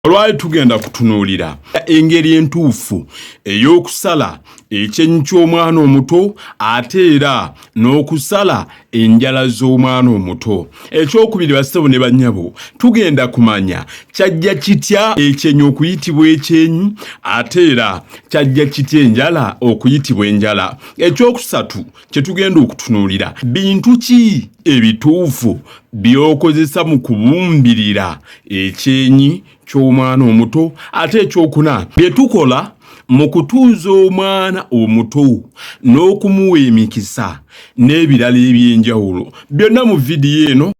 Olwali tugenda kutunuulira engeri entuufu ey'okusala ekyenyi ky'omwana omuto ate era n'okusala enjala z'omwana omuto. Ekyokubiri, bassebo ne bannyabo, tugenda kumanya kyajja kitya ekyenyi okuyitibwa ekyenyi ate era kyajja kitya enjala okuyitibwa enjala. Ekyokusatu kye tugenda okutunuulira, bintu ki ebituufu by'okozesa mu kubumbirira ekyenyi ky'omwana omuto, ate ekyokuna bye tukola mu kutuuza omwana omuto n'okumuwa emikisa n'ebirala eby'enjawulo, byonna mu vidiyo eno.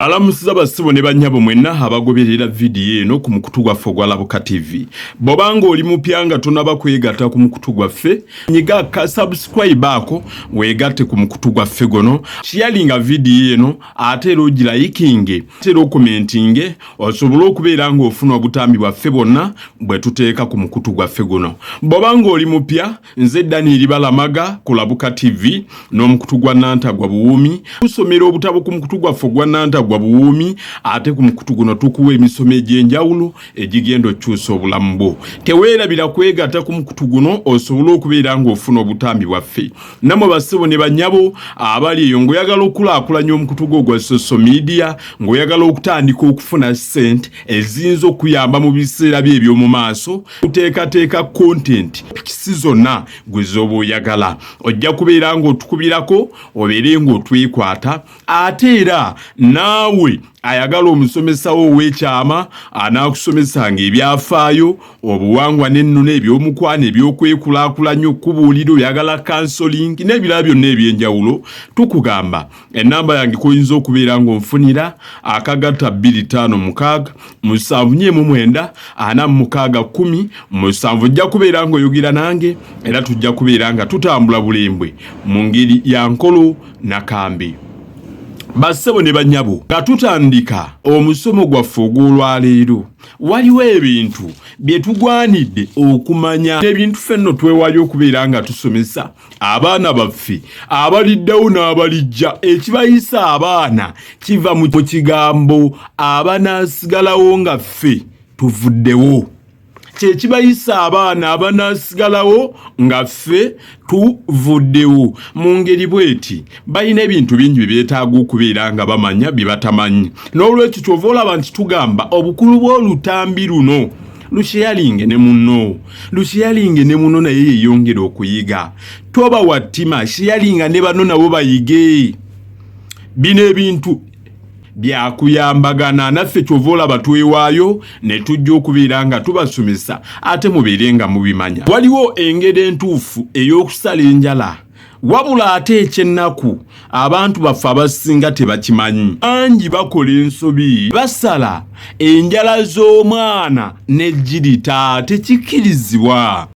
Alamusiza bassebo ne bannyabo mwenna abagoberera vidiyo eno ku mukutu gwaffe ogwa Labuka TV. Bw'oba ng'oli mupya nga tonaba kwegatta ku mukutu gwaffe, nyiga ka subscribe ako weegatte ku mukutu gwaffe guno. Shiyalinga vidiyo eno ate era ogilayikinge ate era okomentinge osobole okubeera ng'ofuna obutambi bwaffe bwonna bwe tuteeka ku mukutu gwaffe guno. Bw'oba ng'oli mupya, Nze Daniel Balamaga ku Labuka TV n'omukutu gwa Nantagwa Buwuumi. Tusomera obutabo ku mukutu gwaffe ogwa Nantagwa Buwuumi, ate ku mukutu guno tukuwa emisomo egy'enjawulo egigenda okukyusa obulamu bwo. Teweerabira kwegatta ku mukutu guno osobole okubeera ng'ofuna obutambi bwaffe. Nammwe bassebo ne bannyabo abali eyo ng'oyagala okukulaakulanya omukutu gwo ogwa social media, ng'oyagala okutandika okufuna ssente eziyinza okukuyamba mu biseera byo eby'omu maaso, kuteekateeka content pikisi zonna gwe z'oba oyagala, ojja kubeera ng'otukubirako obeere ng'otwekwata. Ate era naawe ayagala omusomesawo ow'ekyama anaakusomesanga ebyafaayo, obuwangwa n'ennono, eby'omukwano, eby'okwekulaakulanya, okukubuulira, oyagala counseling n'ebirala byonna eby'enjawulo, tukugamba Enamba yange kwoyinza okubeera ng'onfunira akagatta 256 749 46 17. Ojja kubeera ng'oyogera nange era tujja kubeera nga tutambula bulembwe mu ngeri ya nkolo nakambi. Bassebo ne bannyabo, nga tutandika omusomo gwaffe ogw'olwaleero, waliwo ebintu bye tugwanidde okumanya. Ebintu ffe nno twewaayo okubeera nga tusomesa abaana baffe abaliddawo n'abalijja. Ekibayisa abaana kiva mu kigambo abanaasigalawo nga ffe tuvuddewo, kyekibayisa abaana abanaasigalawo nga ffe tuvuddewo. Mu ngeri bweti, balina ebintu bingi bye beetaaga okubeera nga bamanya bye batamanyi. N'olwekyo kyova olaba nti tugamba obukulu bw'olutambi luno, lusheyalinge ne munno, lusheyalinge ne munno naye yeyongere okuyiga. Toba wa ttima, sheyalinga ne banno nabo bayige. Bino ebintu byakuyambagana naffe, kyova olaba twewaayo ne tujja okubeera nga tubasomesa ate mubeere nga mubimanya. Waliwo engeri entuufu ey'okusala enjala, wabula ate ekyennaku abantu baffe abasinga tebakimanyi. Bangi bakola ensobi, basala enjala z'omwana n'ejjirita. Tekikkirizibwa.